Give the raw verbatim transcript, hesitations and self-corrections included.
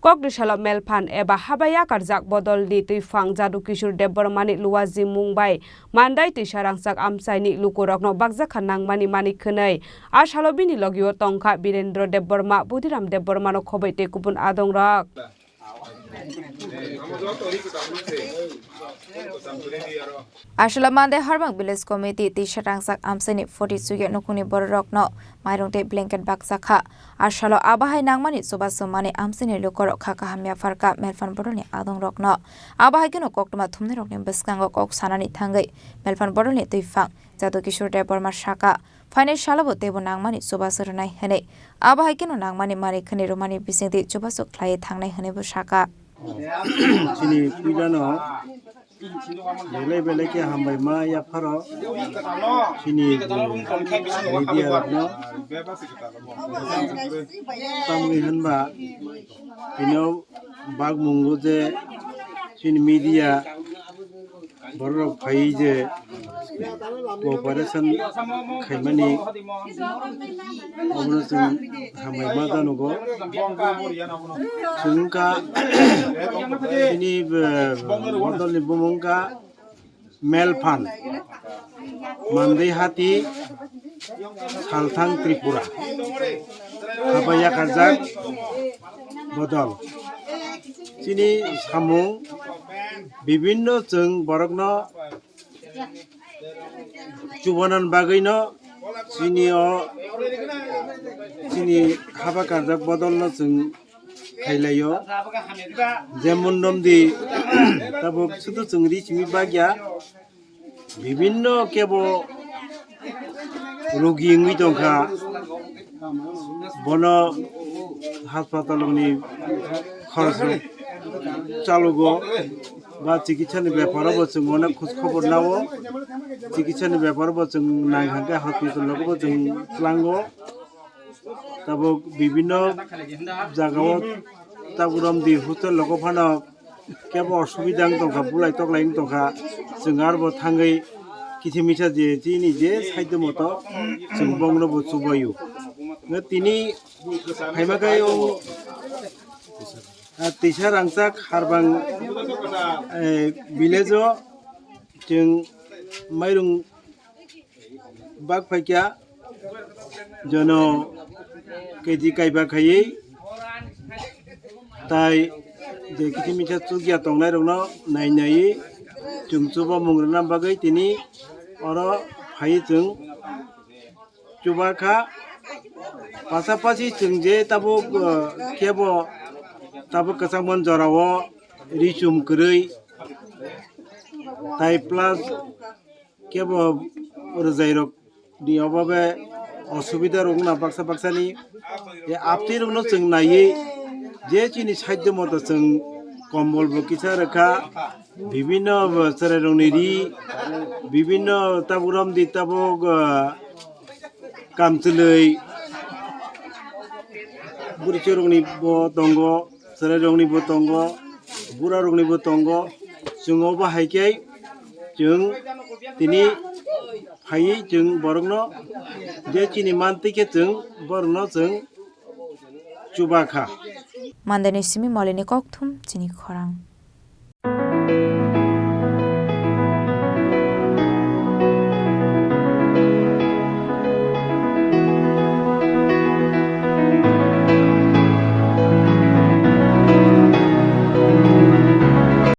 Kokdisalo Melphan eba haba yakarjak bodolni twiphang Jadu Kishore Debbarmani luwaji mung bai Mandai twisa rangchak amchaini lukurokno bakjakha nangmani manwi khwnwi. A salo bini logio tongkha Birendra Debbarma, Budhiram Debbarmano khoboi tei kubun adongrok. Aswla Mandai Harbang Village Committee tei Satrangsak amchaini forty chukya nukhungni bororokno mairung tei blanket bakjakha. Aswlo abahai nangmani chubachu manwi amchaini lukurok kha kaham yapharkha Melphan bodolni adongrokno. Abahai kheno koktwma thumnairokni bwskango kok sanani thangwi Melphan bodolni twiphang Jadu Kishore Debbarma sakha, phainai salobo teibo nangmani chubachu rwnai hwnwi. Abo hai kheno nangmani manwi khwnwi rwmani bisingtwi chubachu khlaiwi thangnai hwnwibo sakha. Chini puilano belai belai khe hambai ma yapharo chini media rokno. Tamni hwnba bini bak mungo je chini media bororok phaiwi je cooperation khaimani, obono chwng hambai ma janugo. Chwng wngkha chini, eh, bodolni bumung wngkha Melphan, Mandai Hati, Salthang Tripura. Haba yakarjak bodol. Chini samung bibinno chwng borokno chubanan bagwino chini o chini haba karjak bodolno chwng khailaio. Jemon nomdi tabuk sudu chwng ri simi bagya. Bibinno kebo rugi wngwi tongkha, bono haspatalni khorosrok chalugo, ba chikitsani beparo bo chwng onek khoj khobor nao, chikitsani beparo bo chwng nang hwnkhe hospital rogo bo chwng tlango. Tabuk bibinno jagao tabuk romdi hostel rogo phano kebo osubida wng tongkha, bulai toklai wng tongkha, chwng arbo thangwi kisa misa je chini je saido moto chwng bongno bo chubaio. Nga tini phaima khe o, ah, tisa rangchak Harbang, eh, village o chwng mairung bak phaikya jono keji kaiba khaiwi tai je kisi misa chukya tongnai rokno nai naiwi chwng chuba mung rwna bagwi tini oro phaiwi chwng chuba kha. Pasapasi chwng je tabuk, uh, kebo tabuk kwchangmani jorao ri chum kwrwi tai plus kebo rwjairok ni obabe osubida rok wngna baksa baksani. E aptwi rokno chwng naiwi je chini saido moto chwng kombol bo kisa rwkha, bibinno bo chwrairokni ri, bibinno tabuk romdi tabuk, ah, kamchwlwi bwrwichwrwngni bo tongo, chwrairokni bo tongo, burarokni bo tongo. Chwng obo hai khe chwng tini phaiwi chwng borokno je chini mantwi khe chwng borokno chwng chuba kha. Mandeni simi molini kokthum chini khorang.